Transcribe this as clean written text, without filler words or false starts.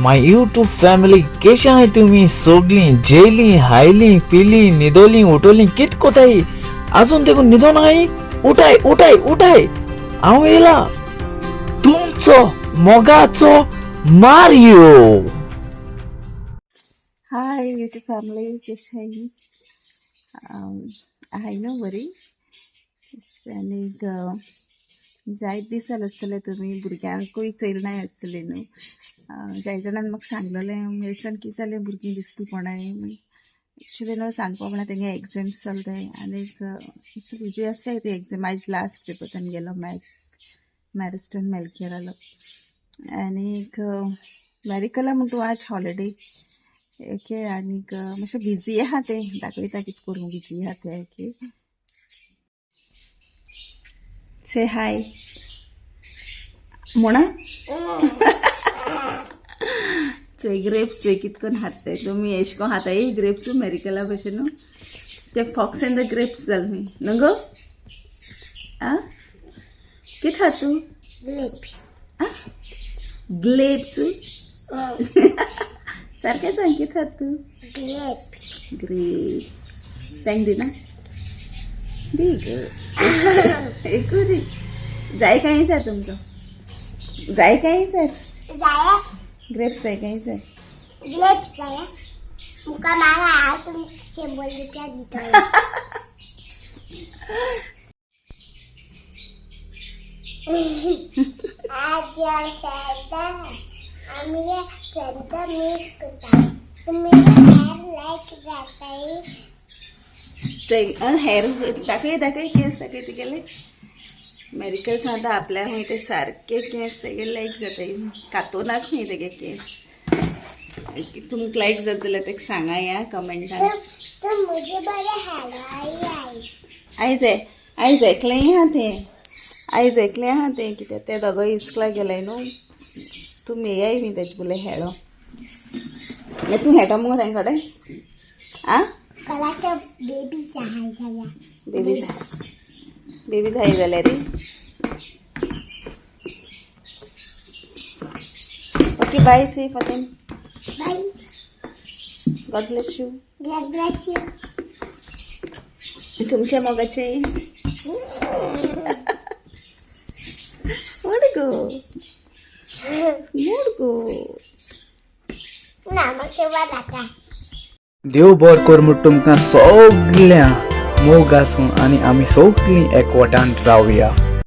My YouTube family केशे आहाय तुमी सोगलीं जेयलीं हायलीं पिलीं न्हिदोलीं उठोलीं कित कोताय आजून देखून न्हिदोन आहाय उठाय उठाय उठाय हांव येयला तुमचो मोगाचो मारियो. हाय यूट्यूब फॅमिली, कशी आहे? आहे न्हू बरी? आनीक जायत दीस जाले आसतले तुमी भुरग्यांकूय चयले नाय आसतले न्हू. जाय जाणान म्हाका सांगलेलें मिरसांग कितें जालें भुरगीं दिसती कोणाय. एक्चुली न्हू सांगपा म्हणल्यार तेंगे एग्जाम्स चलताय आनीक मातशें बिजी आसताय ती एग्जाम. आयज लास्ट पेपर तेमगेलो मॅथ्स, मॅरिस्टन मेलकेरालो. आनीक मॅरिकला म्हण तूं आज हॉलिडे. ओके, आनीक मातशें बिजी आहा तें दाखयता कितें करूं बिजी आहा तें. ओके, से हाय म्हणा. चोय ग्रेप्स चोय कित करून हाताय तुमी, एश कोन हाताय ग्रेप्स मेरिकला भशेन न्हू. ते फॉक्स एंड the grapes जाल मी न्हू गो. आ कित खाता तूं? ग्लेप्स सारकें सांग, कित खाता तूं? ग्रेप्स. तांकां दिना दी गो, एकू दी. जाय काय जाय तुमकां, जाय काय जाय ग्रेप्स जाय काय जाय. ग्रेप्स जाय मुका मारा, हांव तुमकां 100 रुपया दितलो. आज आमी फ्रेंड्सा मिस करता, तुमी हेर लायक जाताय. ते हेर दाखय दाखय, केस दाखय तुगेले. मेडिकल सांगता आपल्या खंय ते सारके केस तेगे लायक जाताय, कातोनाक खंय तेगे केस. तुमकां लायक जात जाल्यार तेका सांगा या कमेंटान. तर म्हजे बरे हेर आई आई. आयज आयज एकलें आहा तें, आयज एकलें आहा तें. कित्याक ते दोगोय इस्कला गेले न्हू. तुमी येयाय न्ही तेजे बोले हेडो. तूं खेळटा मुगो तेंचे कडेन आ? कलाच्या बेबी जाय जाल्यार. बेबी बेबी जाय जाल्यार. Okay, bye C फतेन. Bye. God bless you. God bless you. तुमच्या मोगाचे मोड गो मोड गो. ना मातशें जाता. देव बर कर म्हूण तुमकां सगळ्यां मोग आसूं आनी आमी सगळीं एकवटान रावया.